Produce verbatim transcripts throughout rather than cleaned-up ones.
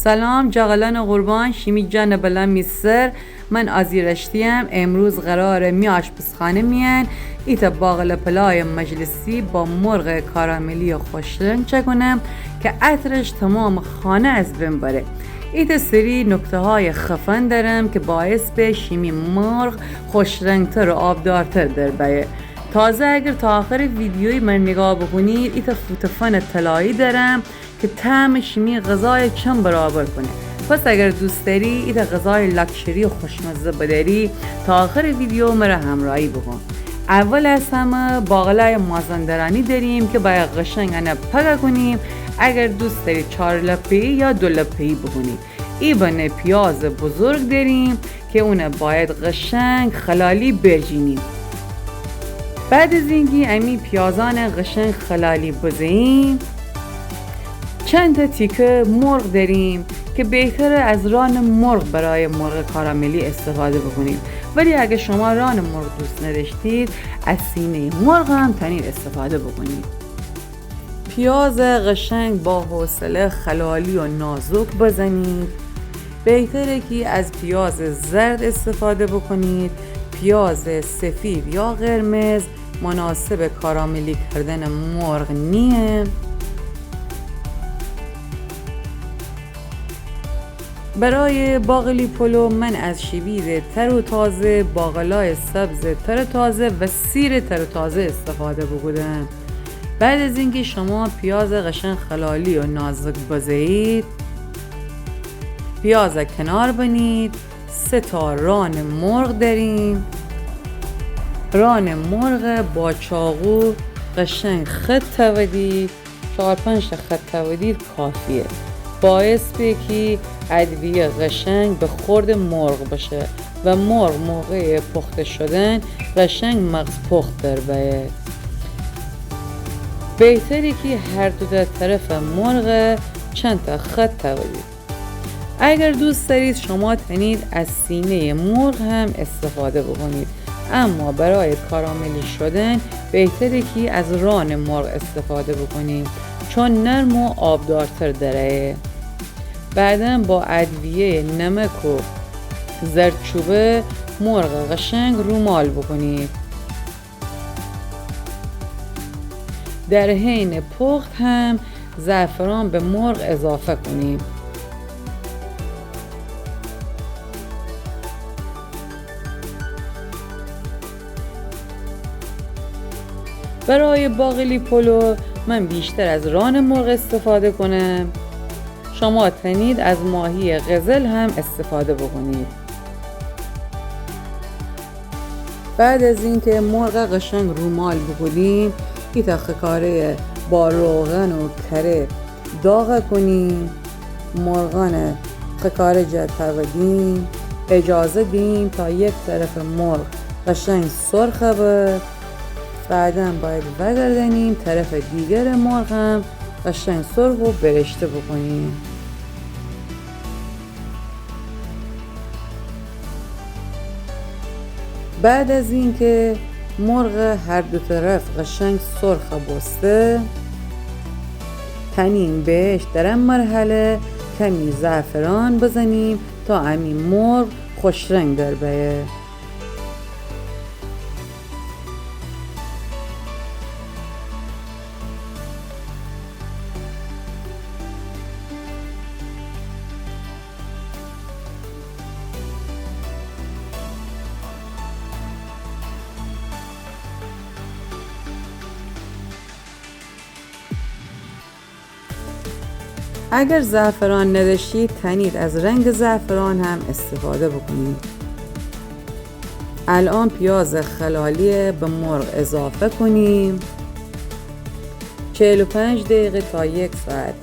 سلام جغلان قربان، شیمی جان بلا می سر. من آزی رشتیم. امروز قراره می آشپزخانه میان ایتا باقلا پلای مجلسی با مرغ کاراملی خوشرنگ چکونم که عطرش تمام خانه از بین بره. ایتا سری نکته‌های خفن دارم که باعث به شیمی مرغ خوشرنگتر و آبدارتر در بیه. تازه اگر تا آخر ویدیوی من نگاه بکنید، ایتا فوتفن طلایی دارم که طعم شیمی غذای چند برابر کنه. پس اگر دوست داری ایتا غذای لاکچری و خوشمزه بداری، تا آخر ویدیو مره همراهی بکن. اول از همه باقلای مازندرانی داریم که باید قشنگ انه پاکا کنیم. اگر دوست داری چار لپه‌ای یا دو لپه‌ای بکنی. ای بنه پیاز بزرگ داریم که اونه باید قشنگ خلالی برجینیم. بعد از اینکه امی پیازان قشنگ خلالی بزه‌ایم، چند تا تیکه مرغ داریم که بهتره از ران مرغ برای مرغ کاراملی استفاده بکنید، ولی اگه شما ران مرغ دوست نداشتید، از سینه‌ی مرغ هم تنید استفاده بکنید. پیاز قشنگ با حوصله خلالی و نازک بزنید. بهتره که از پیاز زرد استفاده بکنید. پیاز سفید یا قرمز مناسب کاراملی کردن مرغ نیه. برای باقلی پلو من از شوید تر و تازه، باقلای سبز تر و تازه و سیر تر و تازه استفاده بوکودم. بعد از اینکه شما پیاز قشنگ خلالی و نازک بزه‌اید، پیاز کنار بنید. سه تا ران مرغ داریم. ران مرغ با چاقو قشنگ خط تودید. چهار پنج تا خط تودید کافیه. باعث به که ادویه قشنگ به خورد مرغ بشه و مرغ موقع پخته شدن قشنگ مغز پخت در بیه. بهتره که هر دو تا طرف مرغ چند تا خط تودید. اگر دوست دارید شما تنید از سینه‌ی مرغ هم استفاده بکنید، اما برای کاراملی شدن بهتره که از ران مرغ استفاده بکنیم، چون نرم و آبدارتر دره. بعداً با ادویه نمک و زردچوبه مرغ قشنگ رومال بکنید. در حین پخت هم زعفران به مرغ اضافه کنیم. برای باقلی پلو من بیشتر از ران مرغ استفاده کنم. شما تنید از ماهی قزل هم استفاده بکنید. بعد از اینکه مرغ قشنگ رومال بوکودیم، ایتا خکاره با روغن و کره داغ کنیم. مرغان خکاره جا تودیم، اجازه دیم تا یک طرف مرغ قشنگ سرخ به. بعداً باید وگردانیم طرف دیگر مرغم قشنگ سرخ و برشته بکنیم. بعد از اینکه مرغ هر دو طرف قشنگ سرخ بوسته، تنیم بهش در ا مرحله کمی زعفران بزنیم تا امی مرغ خوشرنگ در بیه. اگر زعفران نداشتید، تنید از رنگ زعفران هم استفاده بکنید. الان پیاز خلالی به مرغ اضافه کنیم. چهل و پنج دقیقه تا یک ساعت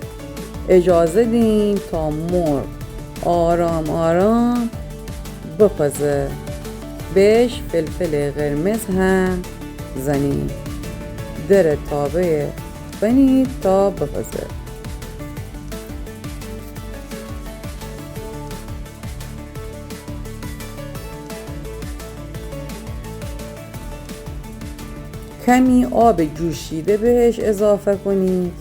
اجازه دیم تا مرغ آرام آرام بپزه. بهش فلفل قرمز هم زنیم. در تابه بنید تا بپزه. کمی آب جوشیده بهش اضافه کنید.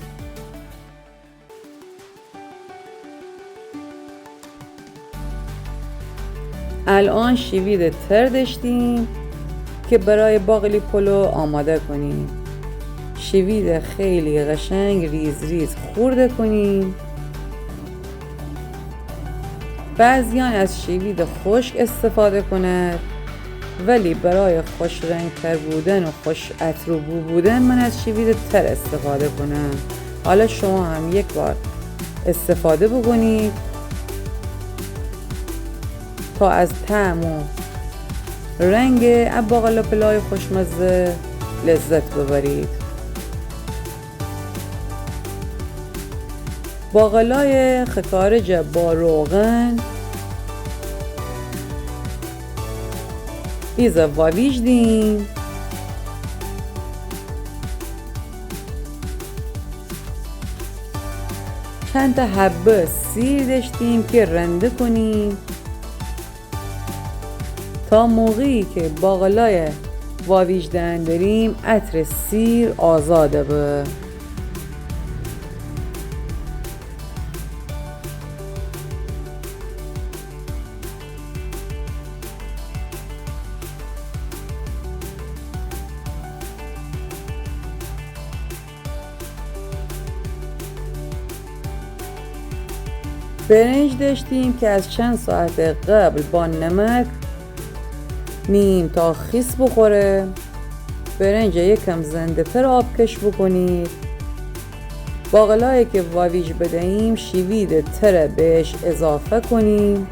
الان شیوید تر داشتیم که برای باقلی پلو آماده کنیم. شیوید خیلی قشنگ ریز ریز خورده کنیم. بعضیان از شیوید خشک استفاده کند، ولی برای خوش رنگ‌تر بودن و خوش عطر و بو بودن من از شیوید تر استفاده کنم. حالا شما هم یک بار استفاده بکنید تا از طعم و رنگ ا باقلا پلای خوشمزه لذت ببرید. باقلای خکارج با روغن ایزه واویج دیم. چند تا حبه سیر داشتیم که رنده کنیم. تا موقعی که باقلای واویج دئن دریم، عطر سیر آزاده به. برنج داشتیم که از چند ساعت قبل با نمک نیم تا خیس بخوره. برنج یکم زنده‌تر آبکش بکنید. باقلایی که واویج بدهیم، شیوید تر بهش اضافه کنیم.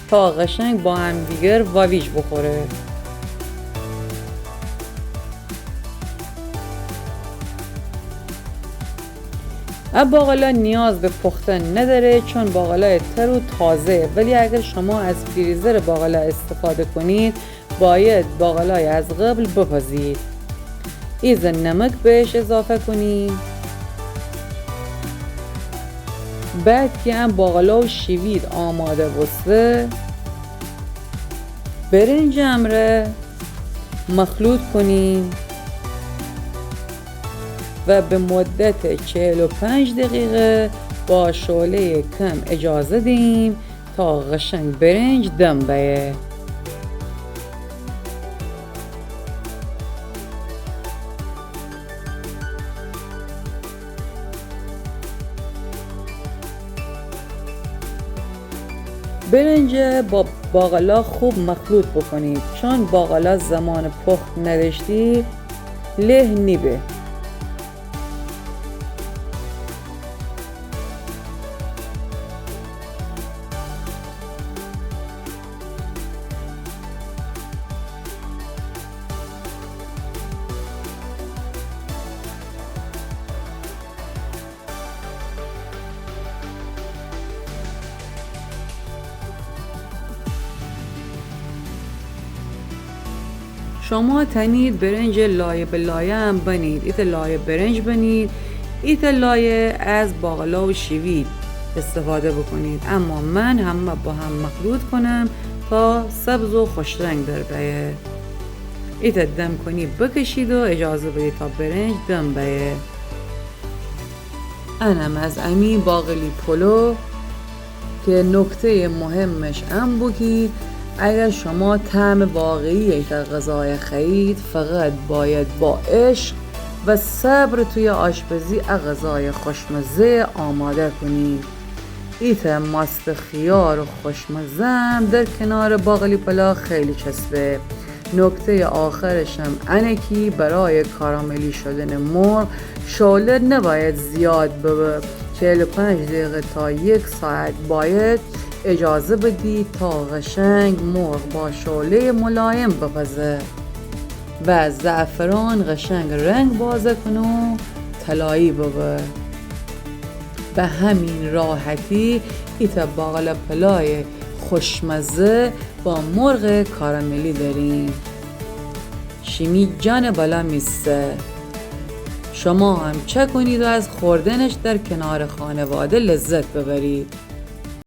تا قشنگ با همدیگر واویج بخوره. ا باقلا نیاز به پختن نداره، چون باقلای تر و تازه، ولی اگر شما از فریزر باقلا استفاده کنید، باید باقلای از قبل بپزید. ایزه نمک بهش اضافه کنیم. بعد که ام باقلا و شیوید آماده بوسته، برنج امره مخلوط کنیم و به مدت چهل و پنج دقیقه با شعلهٔ کم اجازه دهیم تا قشنگ برنج دم بایه. برنج با باقلا خوب مخلوط بکنید، چون باقلا زمان پخت نداشتی له نیبه. شما تنید برنج لایه به لایه هم بنید. ایتا لایه برنج بنید، ایتا لایه از باقلا و شیوید استفاده بکنید، اما من همه با هم مخلوط کنم تا سبز و خوشرنگ در بیه. ایتا دم کنی بکشید و اجازه بدید تا برنج دم بیه. انم از امی باقلی پلو که نکتهٔ مهمش ان بو کی اگر شما طعم واقعی ایتا غذای خوأیید، فقط باید با عشق و صبر توی آشپزی ا غذای خوشمزه آماده کنید. ایتا ماست خیار خوشمزه هم در کنار باقلی پلا خیلی چسبه. نکتهٔ آخرشم انه کی برای کاراملی شدن مرغ شعله نباید زیاد ببه. چهل و پنج دقیقه تا یک ساعت باید اجازه بدی تا قشنگ مرغ با شعلهٔ ملایم بپزه و زعفران قشنگ رنگ بازه کنه و طلایی ببه. به همین راحتی ایتا باقلا پلای خوشمزه با مرغ کاراملی داریم. شیمی جان بالا میسته. شما هم چاکونید و از خوردنش در کنار خانواده لذت ببرید.